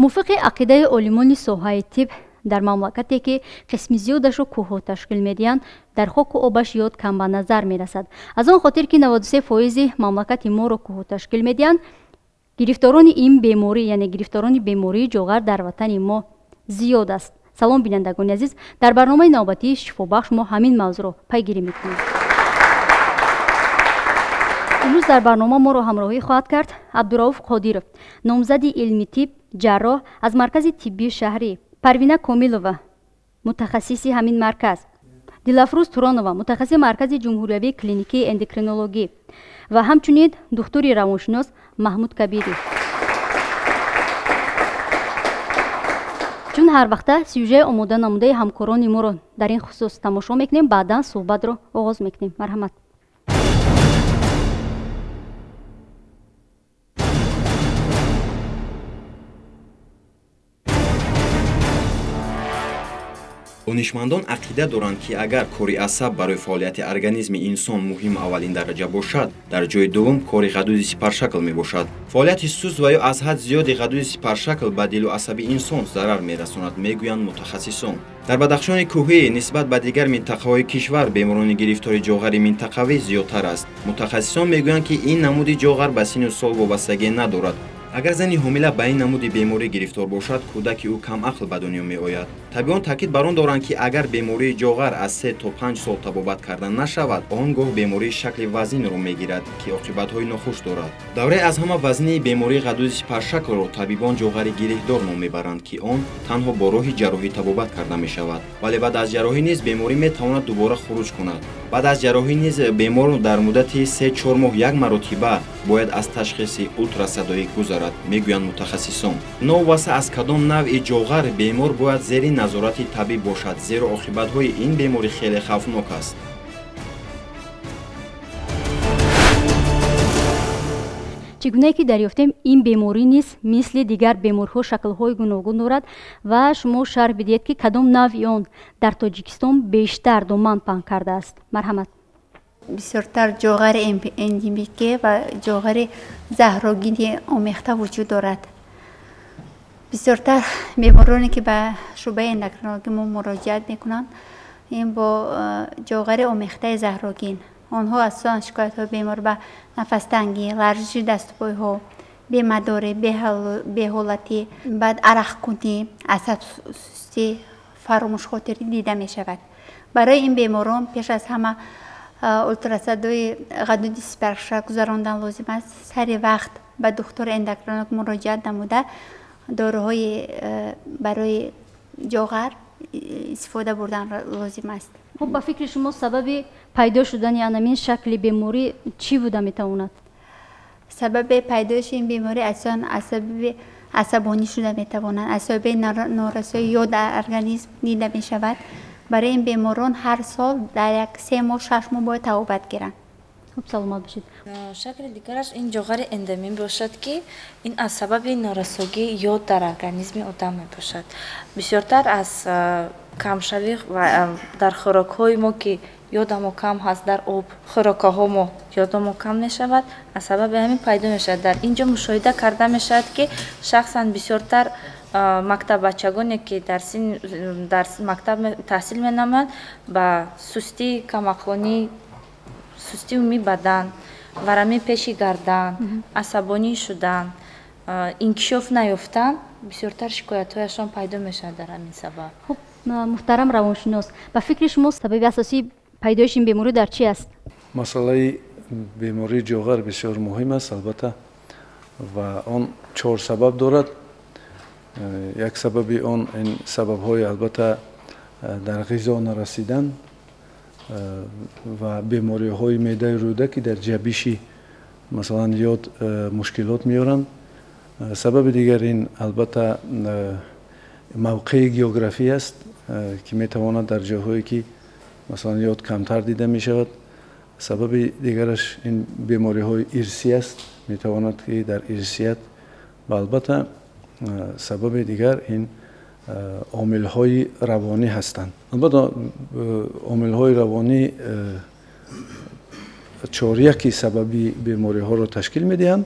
Мувофиқи ақидаи олимони соҳаи тиб, дар мамлакате ки қисми зиёдашро кӯҳҳо ташкил медиҳанд, дар хоку обаш йод кам ба назар мерасад. Аз он хотир ки 93% мамлакати моро кӯҳҳо ташкил медиҳанд, гирифторони ин беморӣ, яъне гирифторони бемории ҷоғар дар ватани мо зиёд аст. Салом, бинандагони азиз, дар барномаи навбатии Шифобахш мо ҳамин мавзӯъро пайгирӣ мекунем. Имрӯз дар барнома моро ҳамроҳӣ хоҳад кард Абдурауф Қодиров, номзади илми тиб, ҷарроҳ аз маркази тиббии шаҳрӣ, Парвина Комилова, мутахассиси ҳамин марказ, Дилафрӯз Туронова, мутахассиси маркази ҷумҳуриявии клиникии эндокринологӣ ва ҳамчунин духтури равоншинос Маҳмуд Кабирӣ. Чун ҳар вақта сюжаи омода намудаи ҳамкорони моро дар ин хусус тамошо мекунем, баъдан суҳбатро оғоз мекунем. Марҳамат. Донишмандон ақида доранд, ки агар кори асаб барои фаъолияти организми инсон муҳим аввалин дараҷа бошад, дар ҷои дуввум кори ғадуди сипаршакл мебошад. Фаъолияти суст ва ё аз ҳад зиёди ғадуди сипаршакл ба дилу асаби инсон зарар мерасонад, мегӯянд мутахассисон. Дар Бадахшони кӯҳӣ нисбат ба дигар минтақаҳои кишвар беморони гирифтори ҷоғари минтақавӣ зиёдтар аст. Мутахассисон мегӯянд, ки ин намуди ҷоғар ба синну сол вобастагӣ надорад. Агар зани ҳомила ба ин намуди беморӣ гирифтор бошад, кӯдаки ӯ камақл ба дунё меояд. Табибон таъкид бар он доранд, ки агар бемории ҷоғар аз 3 то 5 сол табобат карда нашавад, он гоҳ бемории шакли вазнинро мегирад, ки оқибатҳои нохуш дорад. Давраи аз ҳама вазнии бемории ғадуди сипаршаклро табибон ҷоғари гиреҳдор ном мебаранд, ки он танҳо бо роҳи ҷарроҳӣ табобат карда мешавад. Вале баъд аз ҷарроҳӣ низ беморӣ метавонад дубора хуруҷ кунад. Баъд аз ҷарроҳӣ низ бемор дар муддати 3-4 моҳ як маротиба бояд аз ташхиси ултрасадоӣ гузарад, мегӯянд мутахассисон. Новобаста аз кадом навъи ҷоғар бемор бояд зери назорати табиб бошад, зеро оқибатҳои ин беморӣ хеле хавфнок аст. Чӣ гунае ки дарёфтем, ин беморӣ низ мисли дигар бемориҳо шаклҳои гуногун дорад ва шумо шарҳ бидиҳед, ки кадом навъи он дар Тоҷикистон бештар доман паҳн кардааст. Марҳамат. Бисёртар ҷоғари эндемикӣ ва ҷоғари заҳрогини омехта вуҷуд дорад. Бисёртар бемороне ки ба шӯъбаи эндокринологӣ мо муроҷиат мекунанд, ин бо ҷоғари омехтаи заҳрогин. Онҳо асосан шикоятҳои бемор ба нафастангӣ, ларзиши даступойҳо, бемадорӣ, беҳолатӣ, баъд арақкунӣ, асабсустӣ, фаромӯшхотирӣ дида мешавад. Барои ин беморон пеш аз ҳама ултрасадои ғадуди сипаршакл гузарондан лозим аст. Сари вақт ба духтури эндокринолог муроҷиат намуда, доруҳои барои ҷоғар истифода бурдан лозим аст. Хуб, ба фикри шумо сабаби пайдо шудани анамин шакли беморӣ чӣ буда метавонад? Сабаби пайдоиши ин беморӣ асосан аз сабаби асабонӣ шуда метавонад, аз сабаби норасоии йод дар организм дида мешавад. Барои ин беморон ҳар сол дар як 3 моҳ, 6 моҳ бояд табобат гиранд. Хуб, саломат бошед. Шакли дигараш ин ҷоғари эндемӣ бошад, ки ин аз сабаби норасогии йод дар организми одам мебошад. Бисёртар аз камшавӣ ва дар хӯрокҳои мо, ки йодамо кам ҳаст, дар об хӯрокҳо мо йодамо кам мешавад, аз сабаби ҳамин пайдо мешавад. Дар ин ҷо мушоҳида карда мешавад, ки шахсан бисёртар мактаббачагоне, ки дар мактаб таҳсил менамоянд, ба сустии камақлонӣ, сустии умумии бадан, варамии пеши гардан, асабонӣ шудан, инкишоф наёфтан бисёртар шикоятҳояшон пайдо мешавад дар ҳамин сабаб. Хуб, муҳтарам равоншинос, ба фикри шумо сабаби асосии пайдоиши ин беморӣ дар чӣ аст? Масъалаи бемории ҷоғар бисёр муҳим аст, албатта, ва он 4 сабаб дорад. Як сабаби он ин сабабҳои албатта дар ғизо нарасидан ва бемориҳои меъдаи рӯда, ки дар ҷабиши масалан йод мушкилот меоранд. Сабаби дигар ин албатта мавқеи географӣ аст, ки метавонад дар ҷойҳое ки масалан йод камтар дида мешавад. Сабаби дигараш ин бемориҳои ирсӣ аст, метавонад ки дар ирсият, ва албатта сабаби дигар ин омилҳои равонӣ ҳастанд. Албатта омилҳои равонӣ чоряки сабаби бемориҳоро ташкил медиҳанд.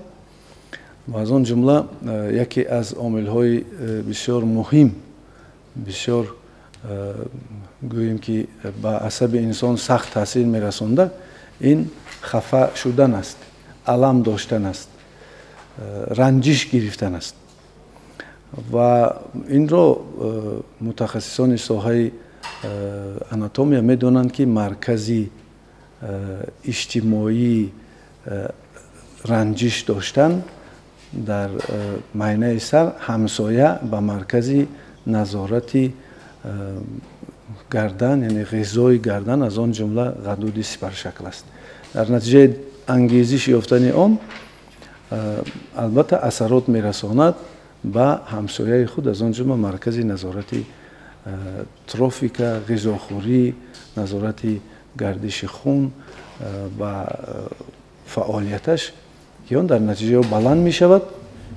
Ва аз он ҷумла яке аз омилҳои бисёр муҳим, бисёр гӯем ки ба асаби инсон сахт таъсир мерасонда, ин хафа шудан аст, алам доштан аст, ранҷиш гирифтан аст. Ва инро мутахассисони соҳаи анатомия медонанд, ки маркази иҷтимоии ранҷиш доштан дар майнаи сар ҳамсоя ба маркази назорати гардан, яъне ғизои гардан, аз он ҷумла ғадуди сипаршакл аст. Дар натиҷаи ангезиш ёфтани он албатта асарот мерасонад ба ҳамсояи худ, аз он ҷумла маркази назорати трофика, ғизохӯрӣ, назорати гардиши хун ва фаъолияташ, ки он дар натиҷаи баланд мешавад,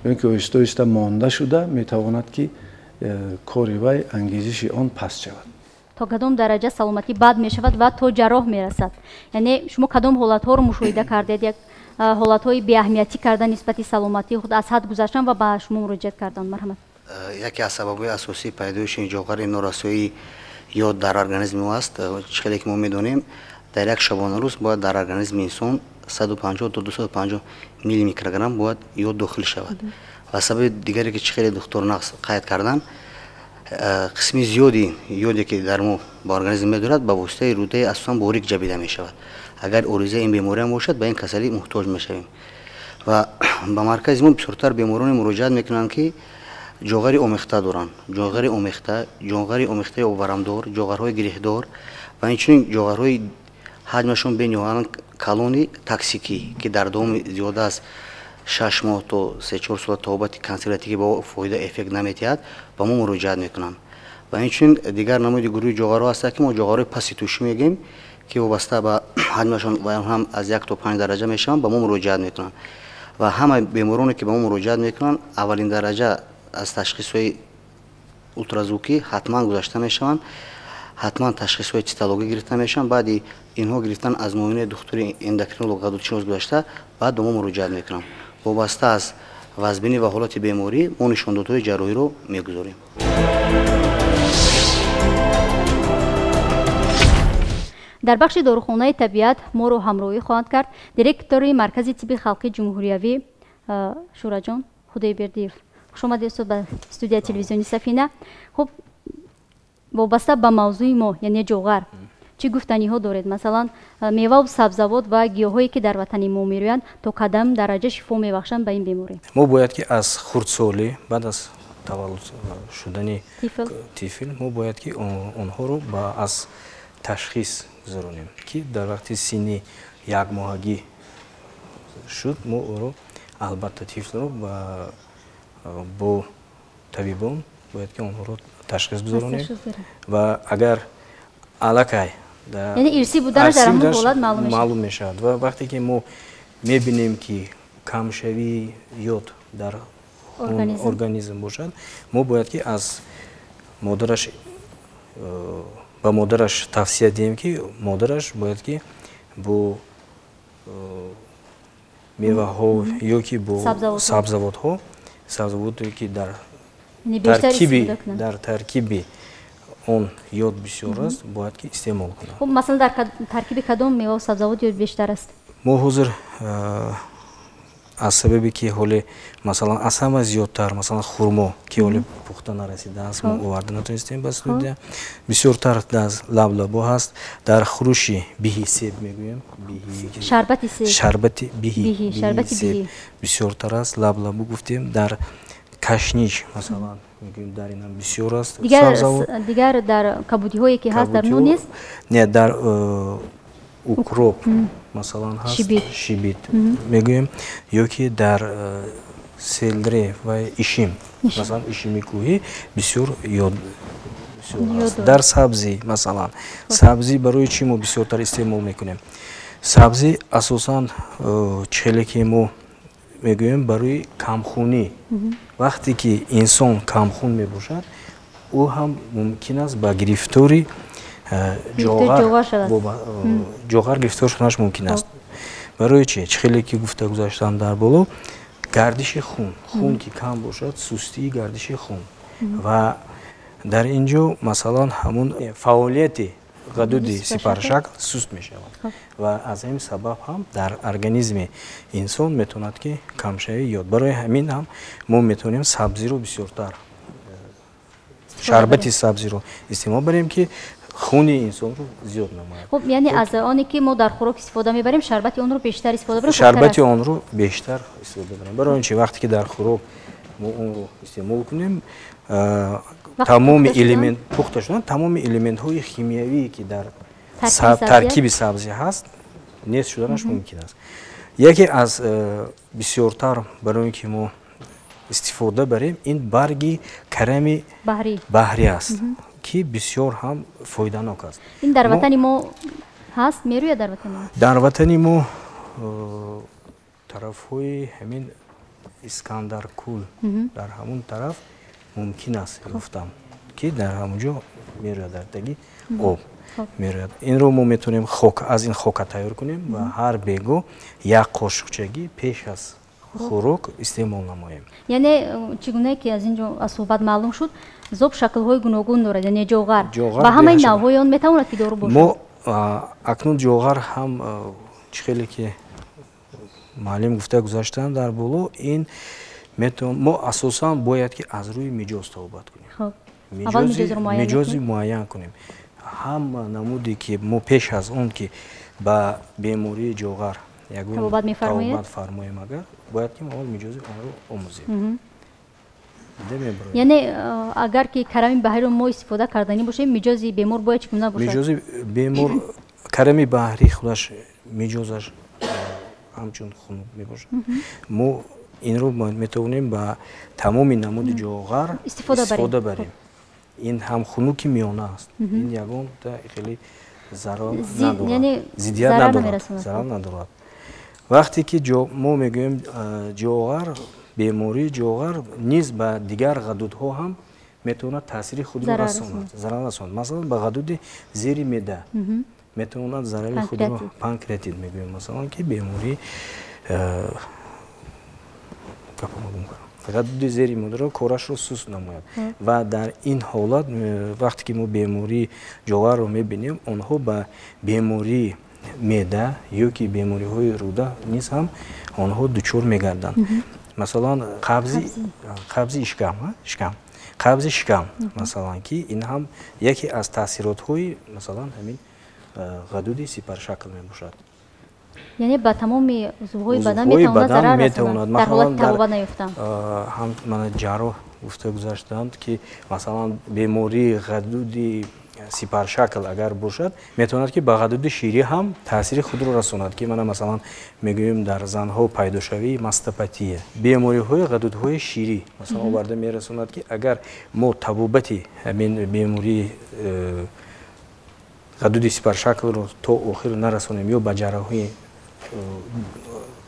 ё ин ки оҳиста оҳиста монда шуда метавонад ки кори вай, ангезиши он паст шавад. То кадом дараҷа саломатӣ бад мешавад ва то ҷарроҳ мерасад? Яъне шумо кадом ҳолатҳоро мушоҳида кардед? Як ҳолатҳои беаҳамиятӣ кардан нисбати саломатии худ, аз ҳад гузаштан ва ба шумо муроҷиат кардан. Марҳамат. Яке аз сабабҳои асосии пайдоиши ҷоғари норасоии йод дар организми мо аст. Чӣ хеле ки мо медонем, дар як шабонарӯз бояд дар организми инсон 150 то 250 миллимикрограмм бояд йод дохил шавад. Ва сабаби дигаре ки чӣ хеле духтур нақс қайд кардан, қисми зиёди йоде ки дар мо ба организм медорад, ба воситаи рӯдаи асосан борик ҷабида мешавад. Агар оризаи ин бемориам бошад, ба ин касалӣ муҳтоҷ мешавем. Ва ба маркази мо бисёртар бемороне муроҷиат мекунанд, ки ҷоғари омехта доранд, ҷоғари омехта, ҷоғари омехтаи обварамдор, ҷоғарҳои гиреҳдор ва инчунин ҷоғарҳои ҳаҷмашон бениҳоят калони токсикӣ, ки дар давоми зиёда аз 6 моҳ то 3-4 сола табобати консервативӣ ба фоида эффект наметиҳад, ба мо муроҷиат мекунанд. Ва инчунин дигар намуди гурӯҳи ҷоғарҳо ҳастанд, ки мо ҷоғарҳои паси тӯшӣ мегӯем, ки вобаста ба ҳаҷмашон ва ҳам аз 1 то 5 дараҷа мешаванд, ба мо муроҷиат мекунанд. Ва ҳама бемороне ки ба мо муроҷиат мекунанд, аввалин дараҷа аз ташхисҳои ултразвукӣ ҳатман гузашта мешаванд, ҳатман ташхисҳои цитологӣ гирифта мешаванд. Баъди инҳо гирифтан аз муоинаи духтури эндокринолог ғадудшинос гузашта, баъд ба мо муроҷиат мекунанд. Вобаста аз вазбинӣ ва ҳолати беморӣ мо нишондодҳои ҷарроҳиро мегузорем. Дар бахши дорухонаи табиат моро ҳамроҳӣ хоҳанд кард директори Маркази тибби халқи ҷумҳуриявӣ Шураҷон Худойбердиев. Хуш омадед, устод, ба студияи телевизиони Сафина. Хуб, вобаста ба мавзӯи мо, яъне ҷоғар, чӣ гуфтаниҳо доред? Масалан, меваву сабзавот ва гиёҳое ки дар ватани мо мерӯянд, то кадом дараҷа шифо мебахшанд ба ин беморӣ? Мо бояд ки аз хурдсолӣ, баъд аз таваллуд шудани тифл, мо бояд ки онҳоро аз ташхис гузаронем, ки дар вақти синни якмоҳагӣ шуд, мо ӯро албатта тифлро бо табибон бояд ки онҳоро ташхис гузаронем. Ва агар аллакай яъне ирсӣ буданаш дар ҳамон ҳолат маълум мешавад. Ва вақте ки мо мебинем, ки камшавии йод дар организм бошад, мо бояд ки аз модараш ба модараш тавсия диҳем, ки модараш бояд ки бо меваҳо ё ки бо сабзавотҳо, сабзавоте ки дар таркиби он йод бисёр аст, бояд ки истеъмол кунад. Хуб, масалан, дар таркиби кадом меваву сабзавот йод бештар аст? Мо ҳозир аз сабабе ки ҳоле масалан аз ҳама зиёдтар, масалан хурмо, ки ҳоле пухта нарасидааст, мо оварда натонистем ба студия, бисёртар дар лаблабо ҳаст, дар хуруши биҳи себ мегӯем, шарбати себ, шарбати биҳи себ бисёртар аст, лаблабо гуфтем, дар кашнич масалан мегӯем, дар инам бисёр аст. Дигар дар кабудиҳое ки ҳаст, дар нон нест? Не, дар укроп масалан ҳаст, шибит мегӯем, ё ки дар селдре ва ишим, масалан ишими кӯҳӣ бисёр ёд аст. Дар сабзӣ масалан, сабзӣ барои чӣ мо бисёртар истеъмол мекунем? Сабзӣ асосан чӣ хеле ки мо мегӯем барои камхунӣ. Вақте ки инсон камхун мебошад, ӯ ҳам мумкин аст ба гирифтори ҷоғар гирифтор шуданаш мумкин аст. Барои чӣ? Чӣ хеле ки гуфта гузаштам дар боло, Гардиши хун, хун ки кам бошад, сустии гардиши хун. Ва дар ин ҷо масалан ҳамун фаъолияти ғадуди сипаршакл суст мешавад ва аз ҳамин сабаб ҳам дар организми инсон метавонад ки камшавии йод. Барои ҳамин ҳам мо метавонем сабзиро бисёртар, шарбати сабзиро истеъмол барем, ки хуни инсонро зиёд намояд. Хуб, яъне аз оне ки мо дар хӯрок истифода мебарем, шарбати онро бештар истифода барем. Шарбати онро бештар истифода барем. Барои он чи вақте ки дар хӯрок мо онро истеъмол кунем, тамоми элемент пухта шудан, тамоми элементҳои химиявие ки дар таркиби сабзӣ ҳаст, нест шуданаш мумкин аст. Яке аз бисёртар барои ки мо истифода барем, ин барги карами баҳрӣ аст, ки бисёр ҳам фоиданок аст. Ин дар ватани мо ҳаст, мерӯяд дар ватани мо? Дар ватани мо тарафҳои ҳамин Искандаркул, дар ҳамун тараф мумкин аст гуфтам, ки дар ҳамун ҷо мерӯяд, дар таги об мерӯяд. Инро мо метавонем аз ин хока тайёр кунем ва ҳар бего як қошуқчагӣ пеш аз хӯрок истеъмол намоем. Яъне чӣ гунае ки аз ин ҷо аз суҳбат маълум шуд, зоб шаклҳои гуногун дорад, яъне ҷоғар ба ҳамаи навъҳои он метавонад ки дору бошад. Мо акнун ҷоғар ҳам чӣ хеле ки муаллим гуфта гузаштанд дар боло, ин мо асосан бояд ки аз рӯи миҷоз табобат кунем. Миҷози муайян кунем. Ҳама намуде ки мо пеш аз он ки ба бемории ҷоғар ягон табобат фармоем, агар бояд ки мо аввал миҷози онро омӯзем. Яъне агар ки карами баҳриро мо истифода карданӣ бошем, миҷози бемор бояд чӣ гуна бошад? Миҷози бемор карами баҳрӣ худаш миҷозаш ҳамчун хунук мебошад. Мо инро метавонем ба тамоми намуди ҷоғар истифода барем. Ин ҳам хунуки миёна аст. Ин ягонта хеле зарар надорад, зиддият надорад, зарар надорад. Вақте ки мо мегӯем ҷоғар, бемории ҷоғар низ ба дигар ғадудҳо ҳам метавонад таъсири худро расонад, зарар расонад. Масалан, ба ғадуди зери меъда метавонад зарари худро, панкреатит мегӯем, масалан, ки бемории ғадуди зери меъдаро корашро суст намояд. Ва дар ин ҳолат вақте ки мо бемории ҷоғарро мебинем, онҳо ба бемории меъда ё ки бемориҳои рӯда низ ҳам онҳо дучор мегарданд. Масалан, қабзи шикам, қабзи шикам, масалан, ки ин ҳам яке аз таъсиротҳои масалан ҳамин ғадуди сипаршакл мебошад. Яъне ба тамоми узвҳои бадан метавонад зарар расонад, дар ҳолати табобат наёфтан. Ҳам мана ҷарроҳ гуфта гузаштанд, ки масалан бемории ғадуди сипаршакл агар бошад, метавонад ки ба ғадуди ширӣ ҳам таъсири худро расонад, ки мана масалан мегӯем дар занҳо пайдошавии мастопатия, бемориҳои ғадудҳои ширӣ масалан оварда мерасонад, ки агар мо табобати ҳамин бемории ғадуди сипаршаклро то охир нарасонем ё ба ҷарроҳии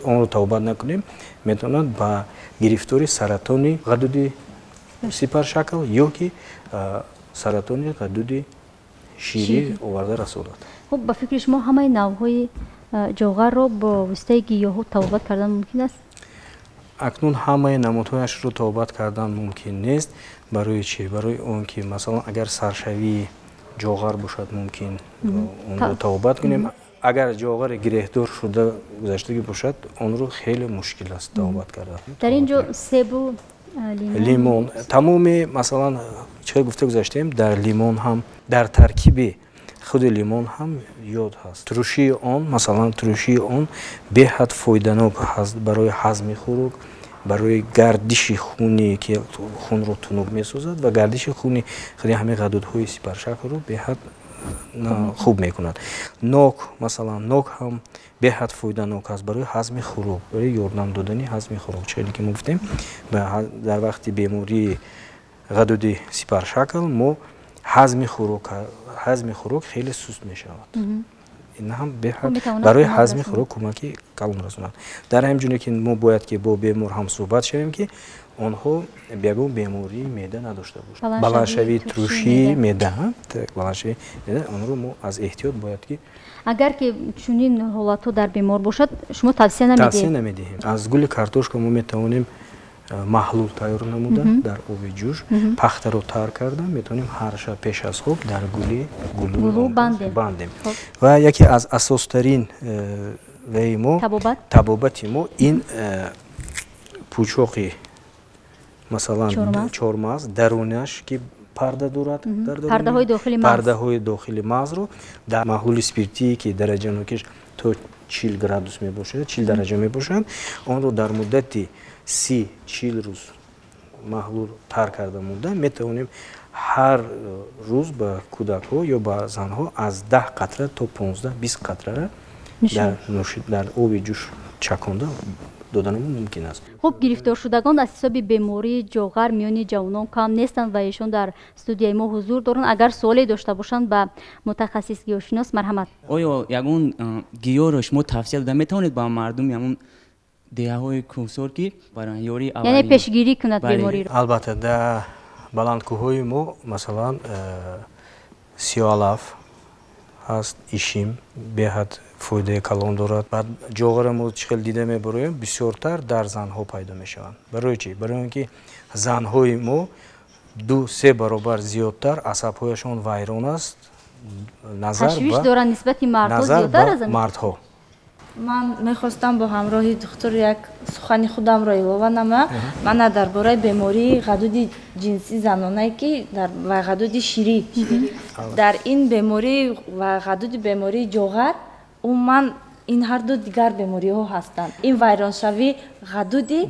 онро табобат накунем, метавонад ба гирифтори саратони ғадуди сипаршакл ё ки саратони ғадуди ширӣ оварда расонад. Хуб, ба фикри шумо ҳамаи навъҳои ҷоғарро бо воситаи гиёҳҳо табобат кардан мумкин аст? Акнун ҳамаи намудҳояшро табобат кардан мумкин нест. Барои чӣ? Барои он ки масалан агар саршавии ҷоғар бошад, мумкин онро табобат кунем. Агар ҷоғари гиреҳдор шуда гузаштагӣ бошад, онро хеле мушкил аст табобат кардан. Дар ин ҷо себу лимон, тамоми масалан чӣ гуфта гузаштем, дар лимон ҳам, дар таркиби худи лимон ҳам йод ҳаст. Турушии он, масалан турушии он беҳад фоиданок ҳаст барои ҳазми хӯрок, барои гардиши хуне ки хунро тунук месозад ва гардиши хуни худи ҳамин ғадудҳои сипаршаклро беҳад хуб мекунад. Нок, масалан, нок ҳам беҳад фоиданок аст барои ҳазми хӯрок, барои ёрдам додани ҳазми хӯрок. Чизе ки мо гуфтем, дар вақти бемории ғадуди сипаршакл мо ҳазми хӯрок хеле суст мешавад. Ин ҳам беҳад барои ҳазми хӯрок кӯмаки калон расонад. Дар ҳамин ҷоне ки мо бояд ки бо бемор ҳам суҳбат шавем, ки онҳо ягон бемории меъда надошта бошанд. Баландшавии турушии меъда, баландшавии меъда, онро мо аз эҳтиёт бояд ки Агар ки чунин ҳолатҳо дар бемор бошад, шумо тавсия намедиҳед? Тавсия намедиҳем. Аз гули картошка мо метавонем маҳлул тайёр намуда дар оби ҷӯш, пахтаро тар карда метавонем ҳар шаб пеш аз хоб дар гули гулу бандем. Ва яке аз асостарин ваи мо, табобати мо ин пучоқи, масалан, чормағз, дарунаш ки парда дорад, пардаҳои дохили мағзро дар маҳлули спиртие ки дараҷанокиш то 40 градус мебошад, 40 дараҷа мебошад, онро дар муддати 30-40 рӯз маҳлул тар карда монда метавонем ҳар рӯз ба кӯдакҳо ё ба занҳо аз 10 қатра то 15-20 қатрара дар оби ҷӯш чаконда доданамон мумкин аст. Хуб, гирифторшудагон аз ҳисоби бемории ҷоғар миёни ҷавонон кам нестанд ва эшон дар студияи мо ҳузур доранд. Агар суоле дошта бошанд ба мутахассис гиёҳшинос, марҳамат. Оё ягон гиёҳро шумо тавсия дода метавонед ба мардуми ҳамон деҳаҳои кӯҳсор, ки барои ёрии аввалин, яъне пешгирӣ кунад бемориро? Албатта, дар баландкӯҳҳои мо, масалан, сиёҳалаф ҳаст, ишим беҳад фоидаи калон дорад. Баъд ҷоғара мо чӣ хел дида мебароем, бисёртар дар занҳо пайдо мешаванд. Барои чӣ? Барои он ки занҳои мо 2-3 баробар зиёдтар асабҳояшон вайрон аст, ташвиш доранд нисбати мардҳо зиёдтар аз мардҳо. Ман мехостам бо ҳамроҳи духтур як сухани худамро илова намоям. Ман дар бораи бемории ғадуди ҷинсӣ занонае ки ва ғадуди ширӣ, дар ин беморӣ ва ғадуди бемории ҷоғар, умуман ин ҳарду дигар бемориҳо ҳастанд. Ин вайроншавии ғадуди